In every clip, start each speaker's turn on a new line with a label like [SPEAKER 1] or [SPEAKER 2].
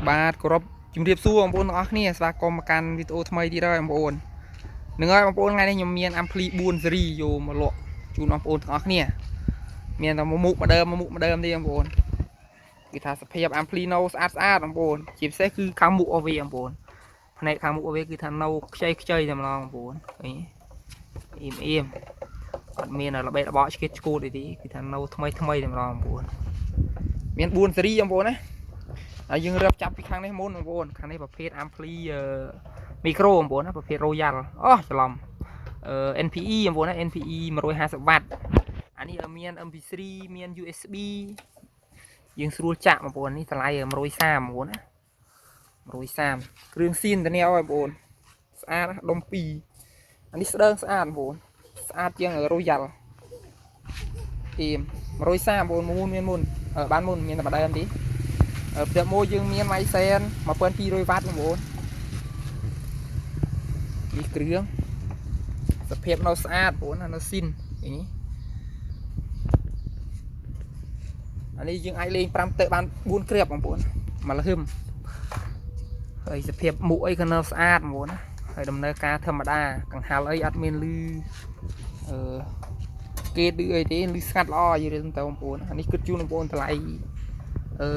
[SPEAKER 1] បាទគោរពជំរាបសួរបងប្អូនទាំងអស់គ្នាស្វាគមន៍មកកាន់វីដេអូថ្មីទៀតហើយបងប្អូននឹងហើយបងប្អូនថ្ងៃនេះខ្ញុំមាន Ampli 4 series យកមកលក់ជូនបងប្អូនទាំងអស់គ្នាមានតែមួយមុខម្ដើមមួយមុខម្ដើមទេបងប្អូនគឺថាសភាព Ampli នៅស្អាតស្អាតបងប្អូនជាពិសេសគឺខាងមុខរបស់វាបងប្អូនផ្នែកខាងមុខរបស់វាគឺថានៅខ្ចីខ្ចីតែម្ដងបងប្អូនឃើញអ៊ីមអ៊ីមអត់មានល្បេរបកឆ្កេតឆ្កួតអីទេគឺថានៅថ្មីថ្មីតែម្ដងបងប្អូនមាន4 series បងប្អូនណា ហើយយើងរៀបចាប់ពីខាងនេះមុនបងប្អូនខាងនេះប្រភេទ ampli អឺ micro បងប្អូនណាប្រភេទ Royal អូច្រឡំអឺ NPE បងប្អូនណា NPE 150 វ៉ាត់អានេះមាន MP3 មាន USB យើងស្រួលចាក់បងប្អូននេះតម្លៃ130បងប្អូនណា130គ្រឿងស៊ីនតានេះឲ្យបងប្អូនស្អាតណាស់ដុំ2អានេះស្ដើងស្អាតបងប្អូនស្អាតជាង Royal អៀម130បងប្អូនមុនមានមុនបានមុនមានតែម្ដងទេ ផ្ទះមួយយើងមានម៉ៃសែន1200វ៉ាត់បងប្អូននេះគ្រឿងសភាពនៅស្អាតបងប្អូននៅស៊ីននេះអានេះយើងអាចលេង5ទៅបាន4គ្រាប់បងប្អូនមកលហឹមហើយសភាពមុខអីក៏នៅស្អាតបងប្អូនណាហើយដំណើរការធម្មតាកង្ហាល់អីអត់មានលឺអឺគេឌឺអីទេលឺស្ងាត់ល្អយល់ទៅបងប្អូនអានេះគិតជូនបងប្អូនតម្លៃ អឺ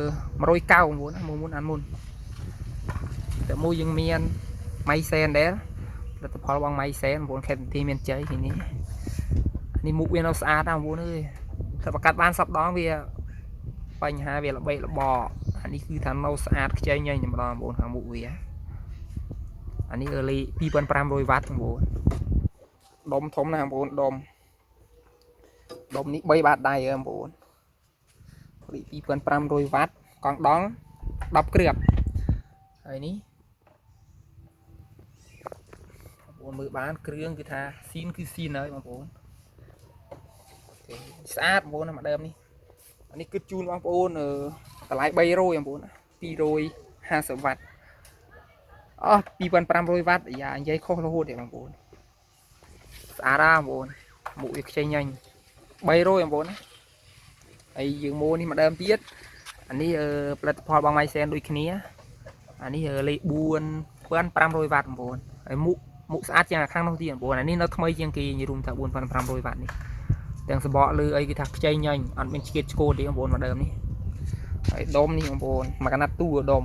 [SPEAKER 1] 199ណាមួយមុនអានមុនតែមួយយើងមានម៉ៃសែនដែរផលិតផលបងម៉ៃសែនបងខេតទីមានជ័យនេះនេះមុខវានៅស្អាតណាស់បងប្អូនអើយតែប្រកាសបានសប្ដងវាបញ្ហាវាល្បីល្បអានេះគឺថានៅស្អាតខ្ចីញញតែម្ដងបងប្អូនខាងមុខវាអានេះអឺលី2500វ៉ាត់បងប្អូនដុំធំណាស់បងប្អូនដុំដុំនេះ3បាតដៃបងប្អូន លី2500វ៉ាត់កង់ដង់10គ្រាប់ហើយនេះបងប្អូនមើលបានគ្រឿងគឺថាស៊ីនគឺស៊ីនហើយបងប្អូនគេស្អាតបងប្អូនណាមួយដើមនេះអានេះគឺជូនបងប្អូនតម្លៃ300បងប្អូនណា250វ៉ាត់អស់2500វ៉ាត់យ៉ានិយាយខុសរហូតទេបងប្អូនស្អាតណាស់បងប្អូនមុខវាខ្ចីញញ300បងប្អូនណា ហើយយើងម៉ូនេះមួយដើមទៀតអានេះផលិតផលបងម៉ៃសែនដូចគ្នាអានេះលេខ4500វ៉ាត់បងប្អូនហើយមុខមុខស្អាតជាងអាខាងនោះទៀតបងប្អូនអានេះនៅថ្មីជាងគេនិយាយរួមថា4500វ៉ាត់នេះទាំងសបកលើអីគេថាខ្ចីញញអត់មានឆ្កៀតឆ្កូតទេបងប្អូនមួយដើមនេះហើយដុំនេះបងប្អូនមួយកណាត់តួដុំ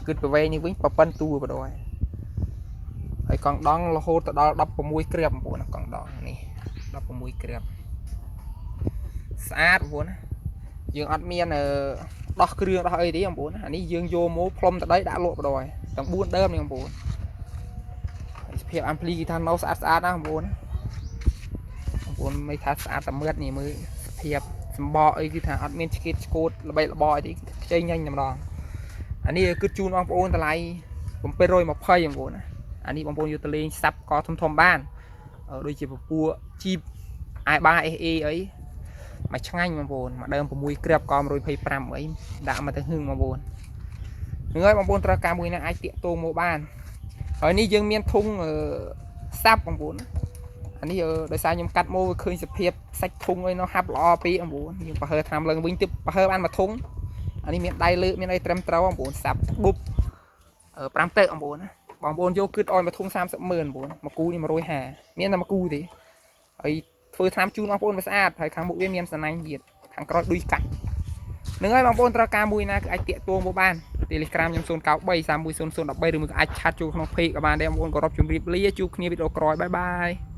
[SPEAKER 1] គិតប្រវែងនេះវិញប្រប៉ិនតួបដ ாய் ហើយកង់ដង់រហូតទៅដល់16គ្រាប់បងប្អូនកង់ដង់នេះ16គ្រាប់ស្អាតបងប្អូនណា យើងអត់មានដោះគ្រឿងដោះអីទេបងប្អូនអានេះយើងយកមកផ្លុំតដីដាក់លក់បដ ாய் ទាំង4ដើមនេះបងប្អូនហើយសភាពអាំភ្លីគេថានៅស្អាតស្អាតណាស់បងប្អូនបងប្អូនមិនថាស្អាតតែមើតនេះមើលសភាពសម្បកអីគឺថាអត់មានឆ្កៀតឆ្កួតល្បីល្បអីទេខ្ចីញញតែម្ដងអានេះគឺជូនបងប្អូនតម្លៃ720បងប្អូនណាអានេះបងប្អូនយកទៅលេងសាប់កធំធំបានដូចជាពពួកជីបអាយបា SE អី មកឆ្ងាញ់បងប្អូនមកដើម6គ្រាប់ក៏125អីដាក់មកទៅហឹងបងប្អូនហ្នឹងហើយបងប្អូនត្រូវការមួយណាអាចតាក់ទងមកបានហើយនេះយើងមានធុងសាប់បងប្អូនអានេះដោយសារខ្ញុំកាត់មកវាឃើញសភាពសាច់ធុងអីនៅហាប់ល្អពេកបងប្អូនយើងប្រហើថ្នាំឡើងវិញទិបប្រហើបានមួយធុងអានេះមានដៃលើកមានអីត្រឹមត្រូវបងប្អូនសាប់ឌុប5ទៅបងប្អូនណាបងប្អូនយកគិតឲ្យមួយធុង30ម៉ឺនបងប្អូនមួយគូនេះ150មានតែមួយគូទេហើយ ធ្វើថ្នាំជូនបងប្អូនវាស្អាតហើយខាងមុខវាមានសណាញ់ទៀតខាងក្រោយឌុយកាច់នឹងហើយបងប្អូនត្រូវការមួយណាគឺអាចតាក់ទងមកបាន Telegram ខ្ញុំ093 310013ឬមួយក៏អាច chat ចូលក្នុង page ក៏បានដែរបងប្អូនគោរពជម្រាបលាជួបគ្នាវីដេអូក្រោយ bye bye.